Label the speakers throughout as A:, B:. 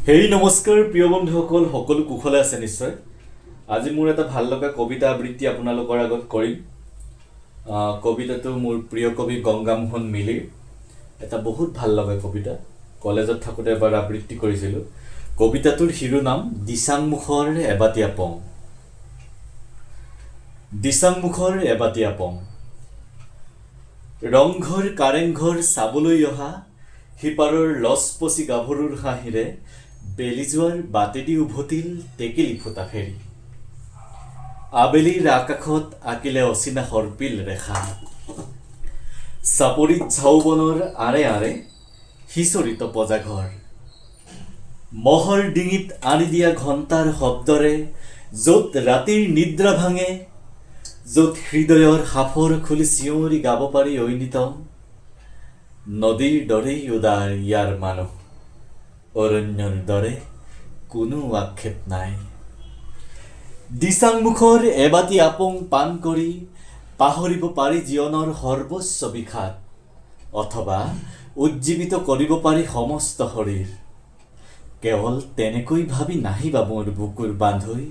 A: হেই, নমস্কাৰ প্ৰিয় বন্ধুসকল, সকলো কুশলে আছে নিশ্চয়। আজি মোৰ এটা ভাল লগা কবিতা আবৃত্তি আপোনালোকৰ আগত কৰিম। কবিতাটো মোৰ প্ৰিয় কবি গংগামোহন মিলিৰ এটা বহুত ভাল লগা কবিতা। কলেজত থাকোঁতে এবাৰ আবৃত্তি কৰিছিলোঁ। কবিতাটোৰ শিৰোনাম "দিচাংমুখৰ এবাটি আপং"। দিচাংমুখৰ এবাটি আপং। ৰংঘৰ কাৰেংঘৰ চাবলৈ অহা সিপাৰৰ লচপচি গাভৰুৰ হাঁহিৰে বেলি যোৱাৰ বাটেদি উভতিল টেকেলি ফুটা ফেৰী। আবেলিৰ আকাশত আঁকিলে অচিনা সৰ্পিল ৰেখা। চাপৰিত ঝাওবনৰ আঁৰে আঁৰে সিঁচৰিত পঁজাঘৰ। মহৰ ডিঙিত আঁৰি দিয়া ঘণ্টাৰ শব্দৰে য'ত ৰাতিৰ নিদ্ৰা ভাঙে, য'ত হৃদয়ৰ সাঁফৰ খুলি চিঞৰি গাব পাৰি ঐনিতম। নদীৰ দৰেই উদাৰ ইয়াৰ মানুহ, অৰণ্যৰ দৰে কোনো আক্ষেপ নাই। দিচাংমুখৰ এবাটি আপং পান কৰি পাহৰিব পাৰি জীৱনৰ সৰ্বোচ্চ বিষাদ, অথবা উজ্জীৱিত কৰিব পাৰি সমস্ত শৰীৰ। কেৱল তেনেকৈ ভাবি নাহিবা মোৰ বুকুৰ বান্ধৈ।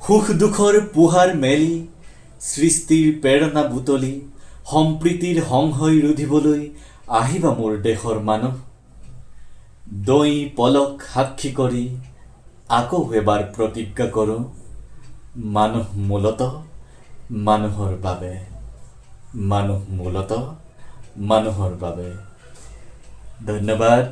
A: সুখ দুখৰ পোহাৰ মেলি, সৃষ্টিৰ প্ৰেৰণা বুটলি, সম্প্ৰীতিৰ সংশয় ৰুধিবলৈ আহিবা মোৰ দেশৰ মানুহ। দৈ পলক সাক্ষী কৰি আকৌ এবাৰ প্ৰতিজ্ঞা কৰোঁ, মানুহ মূলত মানুহৰ বাবে, মানুহ মূলত মানুহৰ বাবে। ধন্যবাদ।